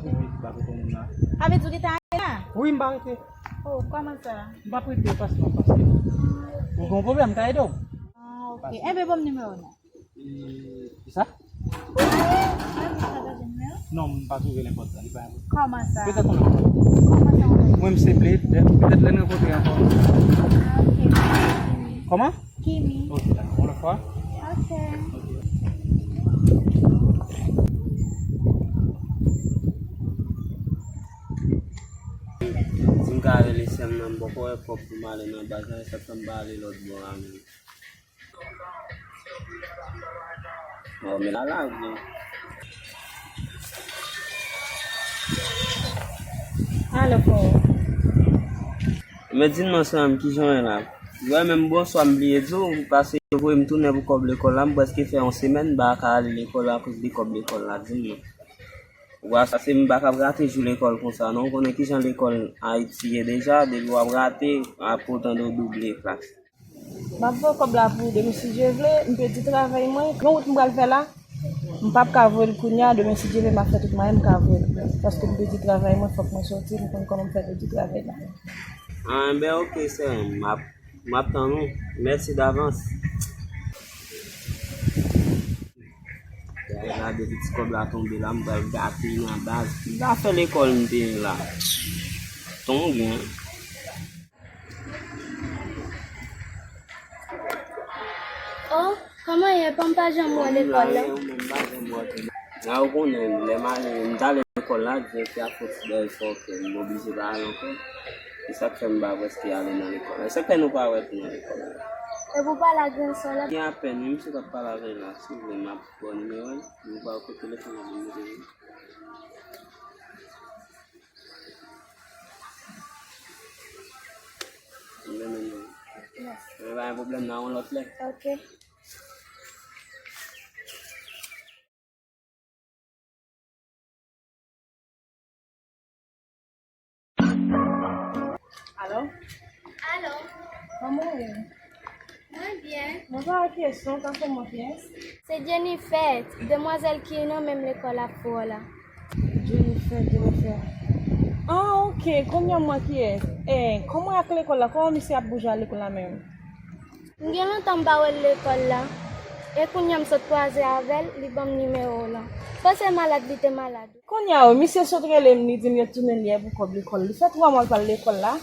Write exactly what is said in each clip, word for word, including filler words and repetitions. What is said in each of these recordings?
kontribye ki pa kote moun la. Sa vle di w gentan ale la? Wi, m pa rete. Oh, kòman sa? M p ap rete, paske m ap pase. Ou gen yon pwoblèm, m ka ede w? Ah, ok. Enben, ban m nimewo w non. E, kisa? Ou ale? Ou ale, ou pa tande nimewo? Non, m pa twouve l enpòtan, li pa enpòtan. Kòman sa? Petèt yon lòt fwa. Kòman sa, yon lòt fwa? Mwen, m se Blade, petèt lè n rankontre ankò. Ah, ok. Kòman? Kimi. Ok, dakò. Yon lòt fwa? Ok. Ok. Si m ka rele sè m nan, m poko wè kòb pou m ale nan baz la, e sa k fè m pa ale lòt bò a menm. Bon, men la, la, bon. Alo, frè. Men di m non, sè m, kijan w ye la? Wè, menm bonswa, m bliye di w, paske yo voye m tounen pou kòb lekòl la, m prèske fè yon semèn, m pa ka ale lekòl akoz de kòb lekòl la, di m non. Ou wè sa, se m pa ka ap rate jou lekòl konsa, non. Ou konnen kijan lekòl Ayiti ye deja, depi w ap rate, ap otan de w double klas. M ap voye kòb la pou ou demen si Dye vle, m pèdi travay mwen. Gen wout m pral fè la, m p ap ka voye l kounye a, demen si Dye vle, m ap fè tout mwayen m ka voye l. Paske m pèdi travay mwen, fòk mwen soti, m konn kòman m fè pèdi travay la. Ah, ben, ok, sè m, m ap, m ap tann ou. Mèsi davans. Gade, gade, depi ti kòb la tonbe la, m pral gate nan baz. Ki zafè lekòl m te ye la? Tonbe, hein? Oh, kòman ye? Kòm pa janm wè lekòl la? Ou menm pa janm wè tou. La ou konnen, lè m ale, m t ale lekòl la, direktè a fè yon ti bagay fò ke m oblije pa ale ankò. Se sa k fè m pa prèske ale nan lekòl la. E sa k fè nou pa wè tou nan lekòl la. Epi w pale ak gran sè w la? Gen apèn, wi, misye t ap pale avè l la. Si w vle, m ap ba w nimewo l. Nou ba w kote telefòn nan pou nou te ye. Mwen menm, mwen pa gen pwoblèm nan yon lòt lè. Ok. Alo? Alo? Kòman w ye? Mwen byen. Mwen pa wè kiyès non, ou ka fè m wè kiyès? Se Jennifer, demwazèl ki nan menm lekòl ak frè w la. Jennifer, Jennifer. Ah, ok, kounye a m wè kiyès. Eh, kòman ak lekòl la? Kòman misye ap bouje al lekòl la menm? M gen lontan m pa wè l lekòl la. E kounye a m sot kwaze avè l, li ban m nimewo w lan. Panse malad li te malad. Kounye a, wi, misye sot rele m, li di m yo tounen l yè pou kòb lekòl. Li fè twa mwa l pa al lekòl la.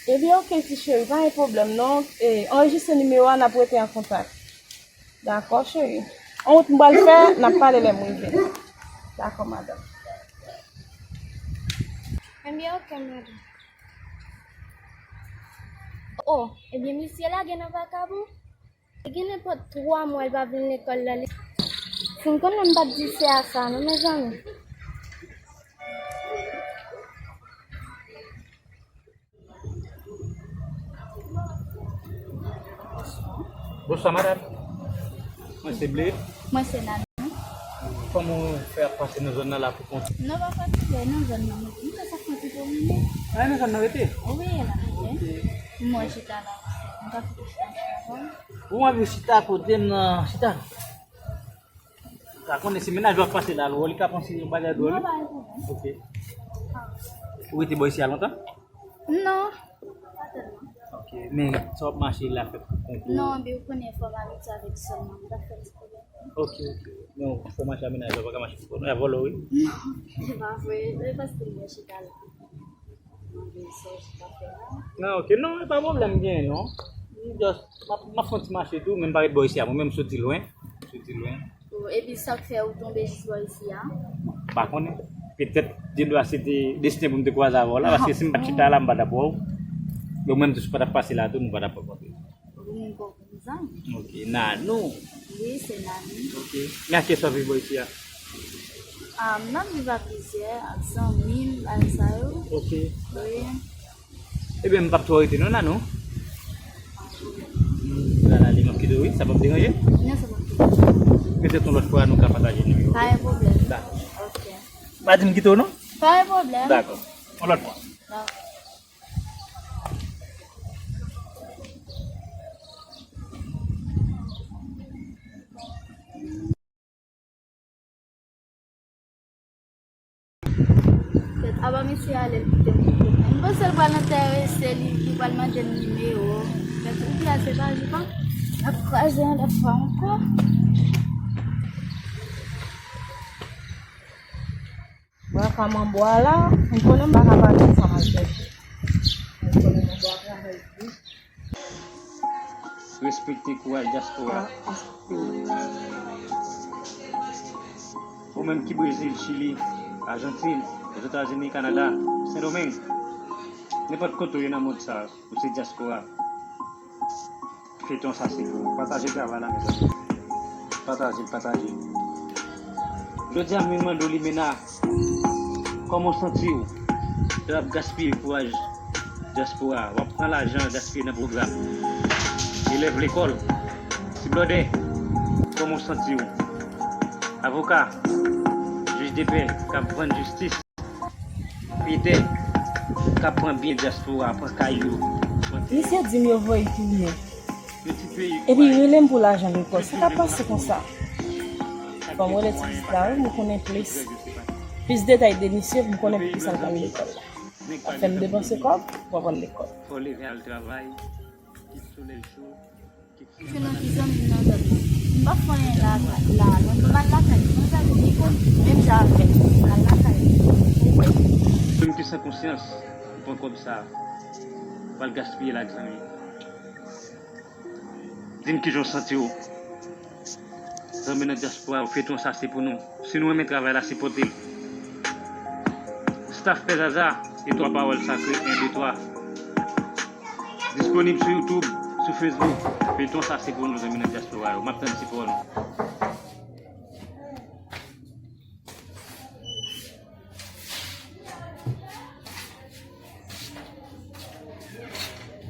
Ebyen, ok, ti cheri, pa gen pwoblèm, non. E, anrejistre nimewo a, n ap rete an kontak. Dakò, cheri. Yon wout m pral fè, n ap pale lè m rive. Dakò, madanm. Ebyen, ok, madanm. Oh, ebyen, misye lage nan vakabon. Li gen nenpòt twa mwa l pa vin lekòl la. Li fin konnen m p ap di se a sa, non, mezanmi. Bonswa, madanm. Mwen se Blade. Mwen se Nana. Kòman w fè ap pase nan zòn nan la pou kont ou? Non, pa fatige nan zòn nan, mwen. Mwen fè sa fè ti pwomennen. A, nan zòn nan rete? Wi, la rete. Ok. Mwen chita la. Mwen pa fouti chita ansanm avè w. Ou anvi chita kote m nan chita? Sa konnen se mennaj w ap pase la, alò li ka panse yon bagay dwòl. Non, pa gen pwoblèm. Ok. Ou rete bò isi a lontan? Non, pa tèlman. Ok, men sa w ap mache la fè pou kont ou? Non, men ou konnen fò m abitye avèk zòn nan, m pa fè ti pwoblèm. Ok, ok. Men w fò mache a mennaj la, w pa ka mache pou kont ou, y a vòlò wi. Non, se pa vre, se paske mwen chita la. Mwen gen sa w chita fè la. Non, ok, non, e pa pwoblèm gen non. M just, m ap, m ap fè yon ti mache tou, men m pa ret bò isi a, mwen menm m soti lwen. M soti lwen. Oh, epi sa k fè ou tonbe jis bò isi a? M pa konnen. Petèt, de dwa se te desten pou m te kwaze avè w la, paske si m pa t chita la, m pa t ap wè w. Donk, menm tou si w pa t ap pase la tou, nou pa t ap rankontre. Ou menm kò w konn zanmi? Ok, Nanou. Wi, se Nanou. Ok. Men ak kiyès w ap viv bò isi a? Ah, m ap viv a plizyè, ak zanmi m, bagay sa yo. Ok. Wi. Ebyen, m p ap twò rete non, Nanou. Hmm, la, la, li m ap kite w, wi, sa p ap deranje? Non, sa p ap deranje. Petèt yon lòt fwa, nou ka pataje nimewo. Pa gen pwoblèm. Dakò. Ok. Pa di m kite w, non? Pa gen pwoblèm. Dakò. Yon lòt fwa. Dakò. Kèt, apa mesye a lè l kite m pou kont mwen. M panse l pral enterese li, li pral mande m nimewo. Kèt, ou di a se pa jou pa. N ap kwaze yon lòt fwa ankò. Bwa fanm an bwa la, m konnen m pa ka pale ansanm ak bèf. M konnen m an bwa travay di. Respekte kouraj dyaspora. Ou menm ki Brezil, Chili, Ajantin, Ozetazini, Kanada, Sendomeng, nenpòt kote w ye nan mond sa, ou se dyaspora. Feyton sa se pou ou. Pataje travay la, mezanmi. Pataje l, pataje l. Jodi a, m vin mande w, Limena, kòman w santi w lè w ap gaspiye kouraj dyaspora, w ap pran lajan gaspiye nan pwogram elèv lekòl, ti blòdè, kòman w santi w? Avoka, jij de pè k ap vann jistis, petè, k ap pran byen dyaspora, pran kay yo. Misye di m yo voye l tounen. Epi rele m pou lajan lekòl. Sa k ap pase konsa? Fò m rele ti pitit la, wi, m konnen plis. Plis detay de misye, pou m konnen poukisa l pral lekòl la. L ap fè m depanse kòb pou aprann lekòl. Fò leve al travay, kit solèy cho, kit solèy. Se nan ki zanmi m nan zòn nan. M p ap fè anyen la, la, non, m pral lakay li. Mwen sa di li konn menm jan avè m. M pral lakay li. Moun ki san konsyans, ou pran kòb sa, pral gaspiye l ak zanmi. Di m kijan w santi w. Zanmi nan dyaspora yo, feyton sa se pou nou. Si nou renmen travay la, sipòte l. Staff Pè Zaza, e twa pawòl sakre, en, de, twa. Disponib sou YouTube, sou Facebook. Feyton sa se pou nou, zanmi nan dyaspora yo. M ap tann sipò nou.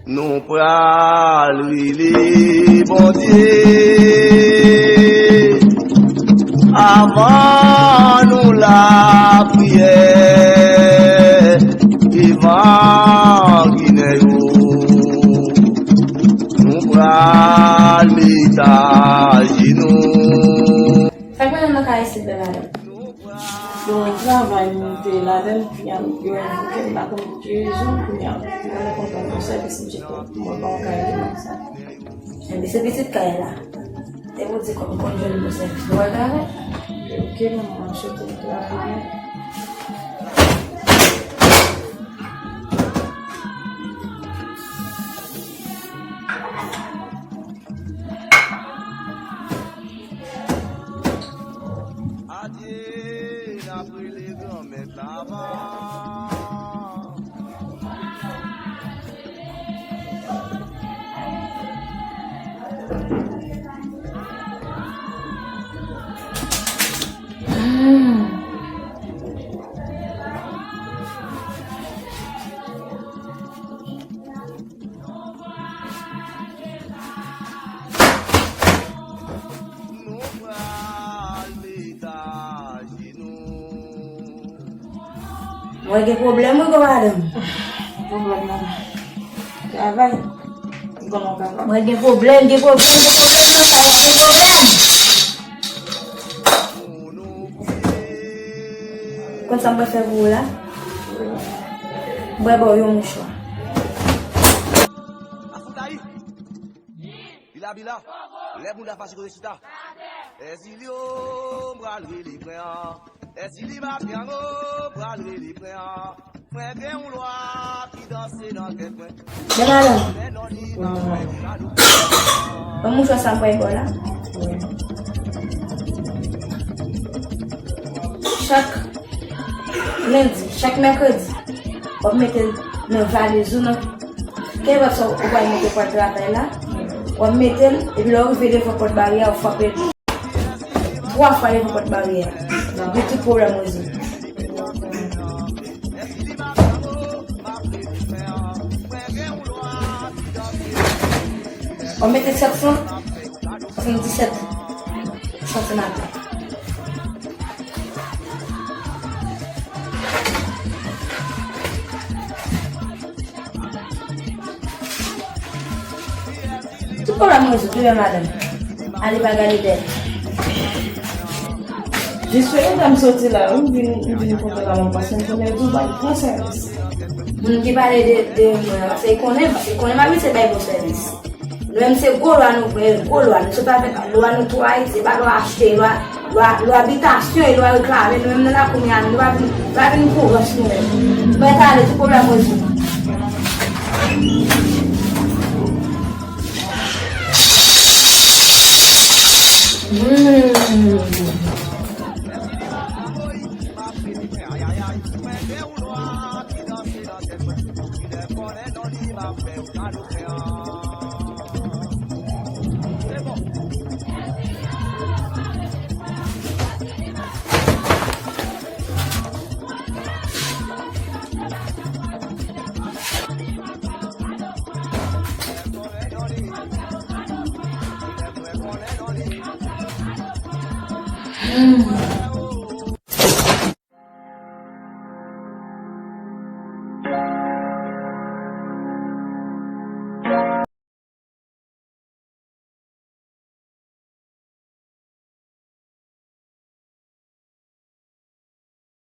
Nou pral rele Bondye avan nou lapriyè devan Ginen yo. Nou pral met ajenou. Sa k mennen m nan kay isit la, madanm? Bon, travay mwen te ladan l, kounye a yo envoke m, m pa konn pou ki rezon, kounye a m renmen konprann yon sèvis m chita pou mwen pa yon kay de konsa. Epi se pitit kay la. Te pou di kòm konn jwenn bon sèvis, nou wè kay la. Ok, manman, m swete w travay byen. Adye, n ap rele Granmèt la avan. Mwen gen pwoblèm wi gwo madanm. Pwoblèm nan. Travay. M konnen w kapab. Mwen gen pwoblèm, gen pwoblèm, gen pwoblèm nan kay la, gen pwoblèm. Konn sa m pral fè pou ou la? M pral ba w yon mouchwa. Bila, bila, lè moun la fache kote chita. Èzili o, m pral rele pwen an. Èzili mafya o, m pral rele pwen an. Mwen gen yon lwa ki danse nan tèt mwen. Gen madanm. Ban m mouchwa sa m pral ba w la. Chak lendi, chak mèkredi, w ap mete l nan valiz ou nan. Kenpòt sa ou pral mete pòt travay la, w ap mete l, epi lè w rive devan pòt baryè a, w frape l twa fwa devan pòt baryè a. Epi tout pwoblèm rezoud. W ap mete sèt san swasanndisèt santim atè. Tout pwoblèm rezoud wi, madanm. Ale pa gade dèyè. Jis fè yon tan m soti la, wi, m vin, m vin kontan la, mwen, paske m konnen tou bay bon sèvis. Moun ki pale de, de mwen, paske l konnen, paske l konnen m abitye bay bon sèvis. Nou menm se gwo lwa nou pran, gwo lwa. Nou sot avèk lwa nou tou Ayiti, se pa lwa achte, lwa, lwa, lwa bitasyon e lwa reklame. Nou menm nan lakou Miami, nou pa vin, pa vin pou rans nou menm. Mwen ta ale, tout pwoblèm rezoud. Mm. Hmm,